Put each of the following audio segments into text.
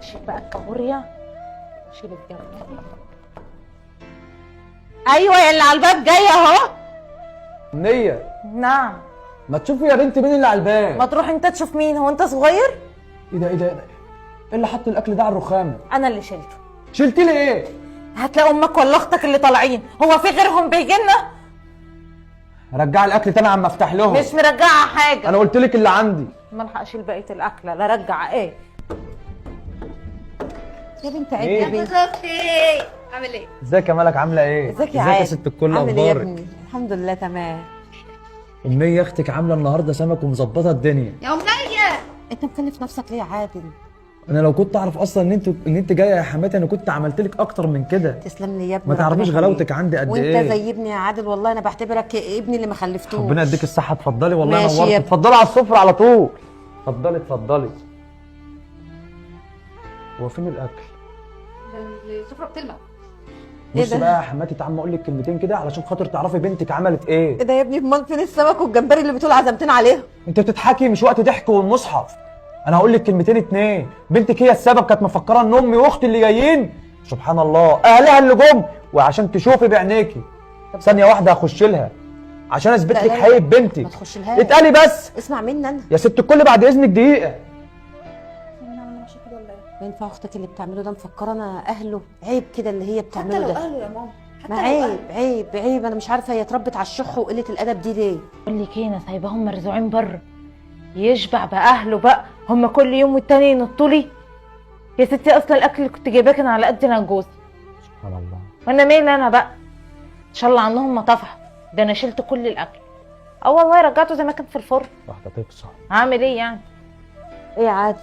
شيل بقى الكابوريا، شيل الجمبري. ايوه يا اللي على الباب جاية اهو. منية. نعم. ما تشوفي يا بنت مين اللي على الباب؟ ما تروح انت تشوف مين، هو انت صغير؟ ايه ده ايه ده ايه ده؟ ايه اللي حط الاكل ده على الرخامه؟ انا اللي شلته. شلتي لي ايه؟ هتلاقي امك ولا اختك اللي طالعين، هو في غيرهم بيجي لنا؟ رجعي الاكل تاني عم افتح لهم. مش مرجعه حاجة. انا قلت لك اللي عندي. ما الحق اشيل بقية الاكلة، لا رجع ايه؟ يا بنت عيب إيه؟ يا بنت. عامل ايه؟ ازيك يا ملك، عامله ايه؟ ازيك يا ازيك عادل؟ يا ست الكل، عامل ايه يا اخبارك؟ ابني؟ الحمد لله تمام. امنية اختك عامله النهارده سمك ومظبطه الدنيا. يا امنية انت مكلف نفسك ليه يا عادل؟ انا لو كنت اعرف اصلا ان انت جاية يا حماتي انا كنت عملت لك اكتر من كده. تسلم لي يا ابني، ما تعرفيش ربنا غلاوتك يخليك. عندي قد وانت ايه. زي ابني يا عادل، والله انا بعتبرك ابني اللي ما خلفتوش. ربنا يديك الصحة. اتفضلي والله ماشي يا نورت. ابني. اتفضلي على السفرة على طول. اتفضلي اتفضلي. هو فين الاكل؟ السفرة بتلمع. إيه بصي ده؟ بقى يا حماتي، تعالي اقول لك كلمتين كده علشان خاطر تعرفي بنتك عملت ايه. ايه ده يا ابني؟ امال فين السمك والجمبري اللي بتقول عزمتنا عليهم؟ انت بتضحكي، مش وقت ضحك والمصحف. انا هقول لك كلمتين اتنين. بنتك هي السبب، كانت مفكرة ان امي واختي اللي جايين، سبحان الله اهلها اللي جم. وعشان تشوفي بعينيكي، ثانية واحدة هخش لها عشان اثبت لا، لك لا، لا. حقيقة بنتي. ما تخش لهاش. اتقالي بس. اسمع مني انا يا ست الكل بعد اذنك دقيقة. ما ينفع اختك اللي بتعمله ده، مفكرة انا اهله. عيب كده اللي هي حتى بتعمله لو ده. اهله يا ماما، حتى ما لو عيب أهله. عيب عيب. انا مش عارفه هي اتربت على الشح وقلة الادب دي ليه. بقول لك ايه، انا سايباهم مرزوعين بره، يشبع باهله بقى، هم كل يوم والتاني ينطوا لي. يا ستي اصلا الاكل اللي كنت جايباه كان على قد انا وجوزي. سبحان الله. وانا مالي انا بقى؟ ان شاء الله عنهم ما طفحوا، ده انا شلت كل الاكل. اه والله رجعته زي ما كان في الفرن. واحدة تفصل. هعمل ايه يعني؟ ايه يا عادل؟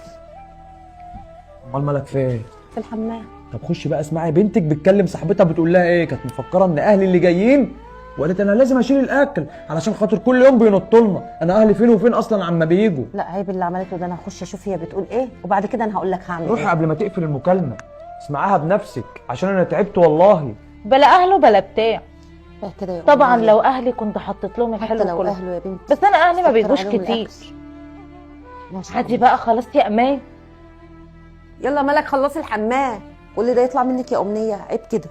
امال مالك فين؟ في الحمام. طب خشي بقى اسمعي بنتك بتكلم صاحبتها بتقول لها ايه. كانت مفكرة ان اهلي اللي جايين، وقالت انا لازم اشيل الاكل علشان خاطر كل يوم بينطوا لنا، انا اهلي فين وفين اصلا عما بيجوا. لا عيب اللي عملته ده. انا هخش اشوف هي بتقول ايه وبعد كده انا هقول لك هعمل روحي ايه. قبل ما تقفل المكالمة اسمعيها بنفسك عشان انا تعبت والله. بلا اهله بلا بتاع. لا كده يا طبعا أمنية. لو اهلي كنت حطيت لهم حتى الحلو لو كله. اهله يا بنتي. بس انا اهلي ما استكتر بيجوش عليهم كتير. الأكل. ما شاء عادي الله. بقى خلاص يا امان. يلا مالك خلصي الحمام. كل ده يطلع منك يا امنية؟ عيب كده.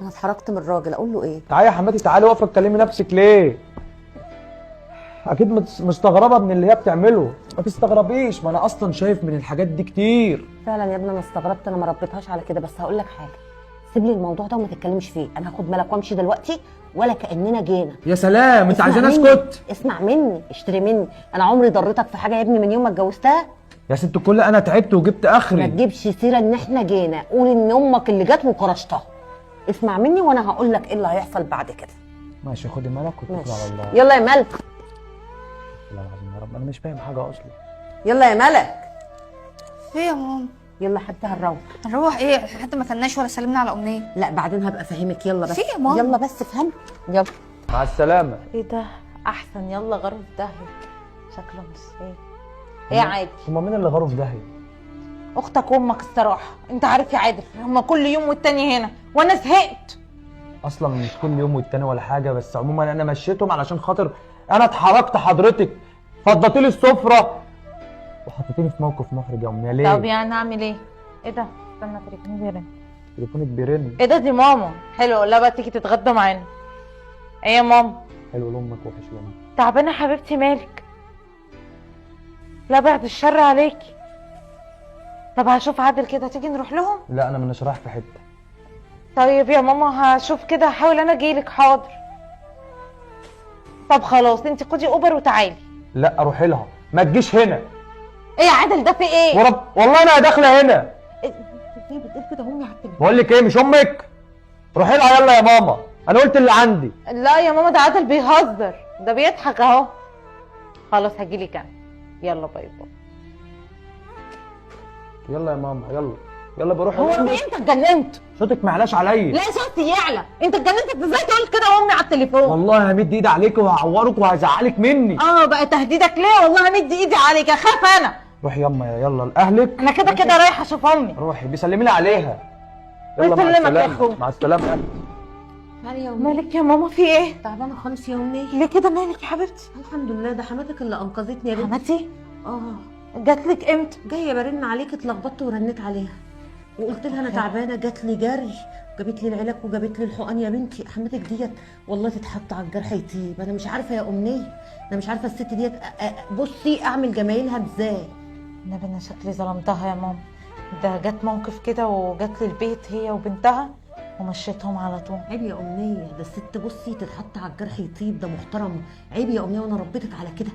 انا اتحركت من الراجل، اقول له ايه؟ تعالي يا حماتي تعالي، واقفة تكلمي نفسك ليه؟ اكيد مستغربه من اللي هي بتعمله. ما تستغربيش، ما انا اصلا شايف من الحاجات دي كتير. فعلا يا ابني انا استغربت، انا ما ربيتهاش على كده. بس هقول لك حاجة، سيب لي الموضوع ده وما تتكلمش فيه. انا هاخد ملك وامشي دلوقتي ولا كاننا جينا. يا سلام، انت اسمع عايزاني مني. اسكت؟ اسمع مني، اشتري مني. انا عمري ضرتك في حاجة يا ابني من يوم ما اتجوزتها؟ يا ست الكل انا تعبت وجبت ما اخري. تجيبش سيره ان احنا جينا، قول ان امك اللي جت وكرشتها. اسمع مني وانا هقول لك ايه اللي هيحصل بعد كده. ماشي خدي مالك واتكلي ماشي على الله. يلا يا ملك. والله العظيم يا رب انا مش فاهم حاجة اصلا. يلا يا ملك. في يا ماما؟ يلا حتى هنروح. هنروح ايه؟ حتى ما كلناش ولا سلمنا على امنية. لا بعدين هبقى افهمك. يلا بس. في يا ماما. يلا بس افهم. يلا مع السلامة. ايه ده؟ احسن يلا غرف داهية. شكله مش ايه. ايه يا عادل؟ هما مين اللي غاروا في داهية؟ اختك وامك الصراحة، انت عارف يا عادل هما كل يوم والتاني هنا وانا زهقت. اصلا مش كل يوم والتاني ولا حاجة، بس عموما انا مشيتهم علشان خاطر انا اتحركت. حضرتك فضلتي لي السفرة وحطيتيني في موقف محرج يا امنية. ليه؟ طب يعني اعمل ايه؟ ايه ده؟ استنى تليفوني بيرن. تليفونك بيرن. ايه ده؟ دي ماما. حلو، قول لها بقى تيجي تتغدى معانا. ايه يا ماما؟ حلو لامك وحش لامك. تعبانة حبيبتي مالك؟ لا بعد الشر عليكي. طب هشوف عادل كده، تيجي نروح لهم؟ لا انا مش رايح في حتة. طيب يا ماما هشوف كده، هحاول انا اجيلك. حاضر. طب خلاص انت خدي اوبر وتعالي. لا اروح لها، ما تجيش هنا. ايه يا عادل ده في ايه؟ ورب والله انا داخله هنا. انت ازاي بتقول كده امي على التليفون؟ بقول لك ايه، مش امك؟ روحي لها يلا يا ماما، انا قلت اللي عندي. لا يا ماما ده عادل بيهزر، ده بيضحك اهو. خلاص هجيلك انا. يلا bye bye. يلا يا ماما يلا يلا بروح. هو في انت اتجننت؟ صوتك معلاش عليا. لا صوتي يعلى، انت اتجننت ازاي تقول كده امي على التليفون؟ والله همد ايدي عليك وهعورك وهزعلك مني. اه بقى تهديدك ليه؟ والله همد ايدي عليك، اخاف انا. روحي يما يلا لاهلك. انا كده كده رايحة اشوف امي. روحي بيسلمي لي عليها. يلا مع ويسلمك يا السلامة. اخويا. مع السلامة. تعالي يا امنية. مالك يا ماما في ايه؟ تعبانة خالص يا امنية. ليه كده مالك يا حبيبتي؟ الحمد لله، ده حماتك اللي انقذتني يا بنتي. حماتي؟ اه. جات لك امتى؟ جاية برن عليك، اتلخبطت ورنيت عليها وقلت لها انا تعبانة، جات لي جري، جابت لي العلاج وجابت لي الحقن. يا بنتي حماتك ديت والله تتحط على الجرح يطيب. انا مش عارفه يا امنية، انا مش عارفه الست ديت بصي اعمل جمايلها ازاي. النبي انا شكلي ظلمتها يا ماما، ده جت موقف كده وجت لي البيت هي وبنتها ومشيتهم على طول. عيب يا امنية، ده الست بصي تتحط على الجرح يطيب، ده محترمه. عيب يا امنية، وانا ربيتك على كده.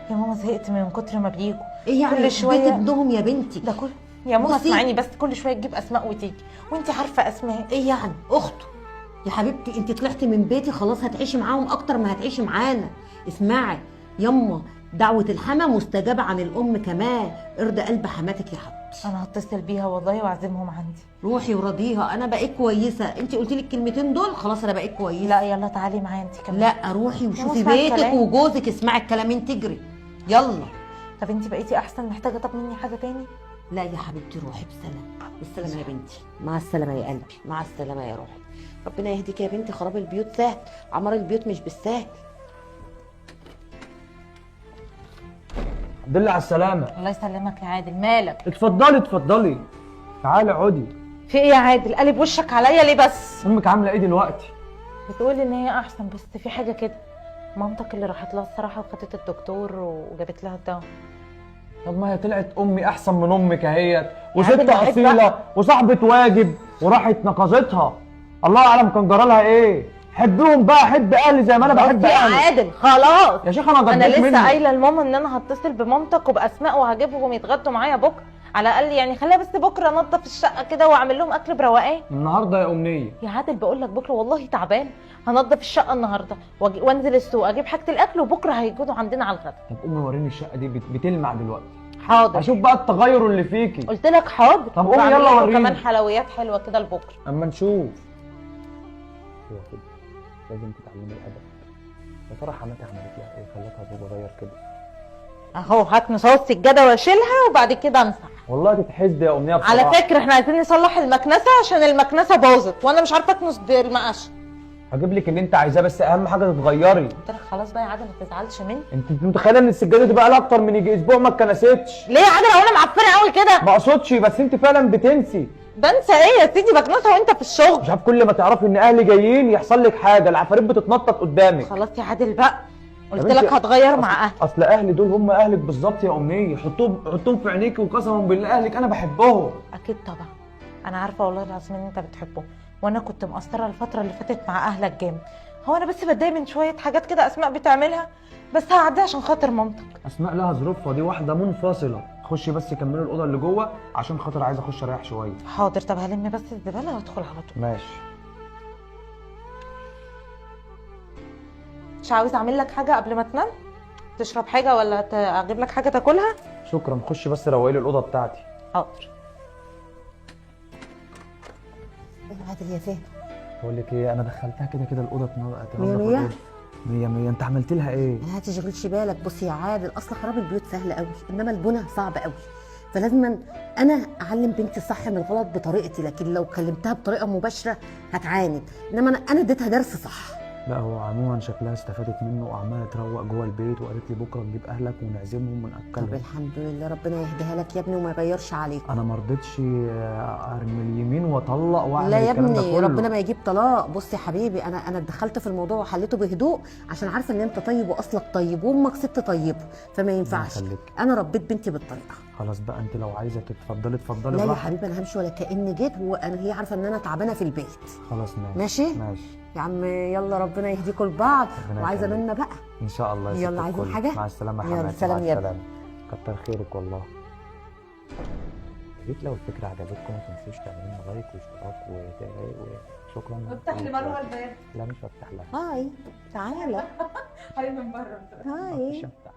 يا ماما زهقت من كتر ما بيجوا. ايه يعني كل شوية بيت ابنهم يا بنتي؟ ده كل يا ماما اسمعيني بس، كل شوية تجيب اسماء وتيجي وانت عارفه اسماء. ايه يعني اخته يا حبيبتي؟ انت طلعتي من بيتي خلاص، هتعيشي معاهم اكتر ما هتعيشي معانا. اسمعي يما، دعوه الحما مستجابة عن الام كمان. ارضي قلب حماتك يا حبيبتي. انا هتصل بيها والله واعزمهم عندي. روحي وراضيها، انا بقيت كويسة. انت قلتي لي الكلمتين دول خلاص انا بقيت كويسة. لا يلا تعالي معايا انت كمان. لا روحي وشوفي بيتك وجوزك، اسمعي الكلام انت تجري. يلا. طب انت بقيتي احسن؟ محتاجه طب مني حاجة تاني؟ لا يا حبيبتي روحي بسلامه. بالسلامة يا بنتي، مع السلامة يا قلبي، مع السلامة يا روحي. ربنا يهديك يا بنتي، خراب البيوت سهل، عمار البيوت مش بالسهل. الحمد لله على السلامة. الله يسلمك يا عادل. مالك؟ اتفضلي اتفضلي، تعالي اقعدي. في ايه يا عادل؟ قلب وشك عليا ليه بس؟ امك عامله ايه دلوقتي؟ بتقول ان هي احسن، بس في حاجة كده. مامتك اللي راحت لها الصراحة وخدت الدكتور وجابت لها الدواء. طب ما هي طلعت امي احسن من امك اهيت، وست اصيلة وصاحبه واجب، وراحت نقذتها. الله اعلم كان جرالها ايه. حبيهم بقى، حب اهلي زي ما انا بحب اهلي. يا عادل خلاص يا شيخ، انا انا لسه قايله لماما ان انا هتصل بمامتك وباسماء وهجيبهم يتغدوا معايا بكره، على الاقل يعني خليها بس بكره انضف الشقة كده واعمل لهم اكل بروقان. النهارده يا امنية. يا عادل بقول لك بكره والله تعبان، هنضف الشقة النهارده وانزل السوق اجيب حاجة الاكل، وبكره هيجوا عندنا على الغدا. طب قومي وريني الشقة دي بتلمع دلوقتي. حاضر، اشوف بقى التغير اللي فيكي. قلت لك حاضر. طب قومي يلا وريني. كمان حلويات حلوة كده لبكرة. اما نشوف. هو كده لازم تتعلمي الادب. يا ترى حماتي عملت لها ايه خلتها تتغير كده؟ اهو هكنس اهو السجادة واشيلها وبعد كده امسح. والله تتحسد يا امنية بصراحة. على فكرة احنا عايزين نصلح المكنسة عشان المكنسة باظت وانا مش عارفه اكنس بالمقشه. هجيب لك اللي انت عايزاه، بس اهم حاجة تتغيري. قلت لك خلاص بقى يا عادل ما تزعلش مني. انت متخيله ان السجادة دي بقى لها اكتر من يجي اسبوع ما اتكنستش؟ ليه يا عادل؟ هو انا معفنه قوي كده؟ ما اقصدش، بس انت فعلا بتنسي. بنسى ايه يا سيدي؟ بكنسها وانت في الشغل. مش عارف، كل ما تعرفي ان اهلي جايين يحصل لك حاجة، العفاريت بتتنطط قدامك. خلاص يا عادل بقى، قلت لك هتغير مع اهلي. اصل اهلي دول هم اهلك بالظبط يا امنية، حطهم في عينيكي، وقسما بالله اهلك انا بحبهم. اكيد طبعا، انا عارفه والله العظيم ان انت بتحبهم، وانا كنت مقصرة الفترة اللي فاتت مع اهلك جامد. هو انا بس بتضايق من شوية حاجات كده اسماء بتعملها، بس هعديها عشان خاطر مامتك. اسماء لها ظروفها، دي واحدة منفصلة. خشي بس كملي الاوضة اللي جوه عشان خاطر عايز اخش اريح شوية. حاضر. طب هلم بس الزبالة وادخل على طول. ماشي. مش عاوز اعمل لك حاجة قبل ما تنام؟ تشرب حاجة ولا اجيب لك حاجة تاكلها؟ شكرا. خشي بس روقي لي الاوضة بتاعتي. حاضر. عادل يا فهد، بقول لك ايه، انا دخلتها كده كده الاوضة تنظف. 100 100 100. انت عملت لها ايه؟ ما تشغلش بالك. بصي يا عادل، اصل خراب البيوت سهل قوي، انما البنى صعب قوي، فلازم انا اعلم بنتي الصح من الغلط بطريقتي، لكن لو كلمتها بطريقة مباشرة هتعاند، انما انا اديتها درس صح. لا هو عموما شكلها استفادت منه وعماله تروق جوه البيت، وقالت لي بكره نجيب اهلك ونعزمهم وناكلهم. طب الحمد لله، ربنا يهديها لك يا ابني وما يغيرش عليك. انا ما رضيتش ارمي اليمين واطلق واعمل لا يا الكلام ده ابني، كله. ربنا ما يجيب طلاق. بص يا حبيبي، انا اتدخلت في الموضوع وحليته بهدوء عشان عارفه ان انت طيب واصلك طيب وامك ست طيبة، فما ينفعش. انا ربيت بنتي بالطريقة. خلاص بقى، انت لو عايزه تتفضلي اتفضلي. لا يا حبيبي، انا همشي ولا كاني جيت، وانا هي عارفه ان انا تعبانة في البيت. خلاص ماشي. ماشي ماشي يا عم، يلا ربنا يهديكم لبعض. وعايزه منا بقى ان شاء الله. يلا عايزين حاجة؟ مع السلامة يا حماتي. يلا سلام يا ابني، كتر خيرك والله. يا ريت لو الفكرة عجبتكم ما تنسوش تعملوا لنا like واشتراك وشكرا. افتح لي مروه الباب. لا مش هفتح لها. hi تعالى. hi من بره. hi. مش هفتح.